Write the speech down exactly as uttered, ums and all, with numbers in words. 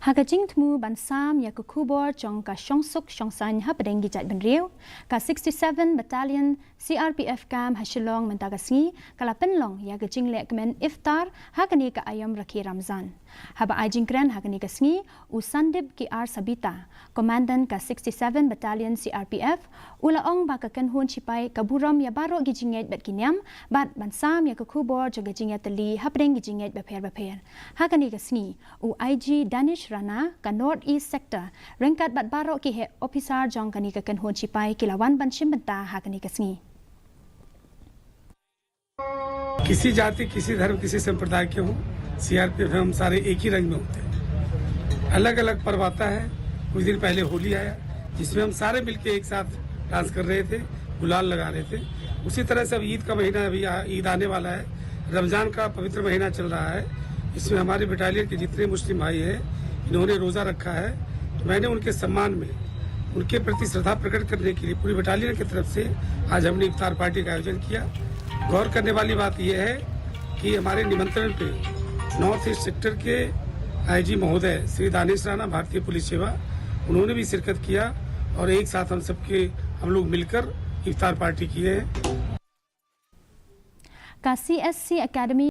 Ha ka jingthmu ban sam ïa ka khubor jong ka shongsuk shongsaiñ hapdeng ki jaitbynriew, ka sixty-seven Battalion C R P F camp ha Shillong mynta ka sngi ka la pynlong ïa ka jingleh kmen iftar ha kane ka aïom rakhe Ramzan. Haba ai jingkren ha kane ka sngi, u Sandip K R Sabita, Commandant ka sixty-seven Battalion C R P F, u la ong ba ka kynhun shipai ka burom ïa baroh ki jingngeit bad ki niam bad ban sam ïa ka khubor jong ka jingïatylli hapdeng ki jingngeit bapher bapher. Ha kane ka sngi, u I G Danish Rana ka North East Sector ryngkat bad baroh ki heh ophisar jong kane ka kynhun shipai ki la wan ban shim bynta ha kane ka sngi. किसी जाति, किसी धर्म, किसी संप्रदाय के हों, सीआरपीएफ में हम सारे एक ही रंग में होते हैं। अलग अलग पर्व आता है। कुछ दिन पहले होली आया, जिसमें हम सारे मिलके एक साथ डांस कर रहे थे, गुलाल लगा रहे थे। उसी तरह से अब ईद का महीना, अभी आ- ईद आने वाला है, रमजान का पवित्र महीना चल रहा है, इसमें हमारे बटालियन के जितने मुस्लिम भाई हैं, इन्होंने रोज़ा रखा है, तो मैंने उनके सम्मान में, उनके प्रति श्रद्धा प्रकट करने के लिए पूरी बटालियन की तरफ से आज हमने इफ्तार पार्टी का आयोजन किया। गौर करने वाली बात यह है कि हमारे निमंत्रण पे नॉर्थ ईस्ट सेक्टर के आईजी महोदय श्री दानिश राणा, भारतीय पुलिस सेवा, उन्होंने भी शिरकत किया और एक साथ हम सबके, हम लोग मिलकर इफ्तार पार्टी किए हैं। Ka C S C Academy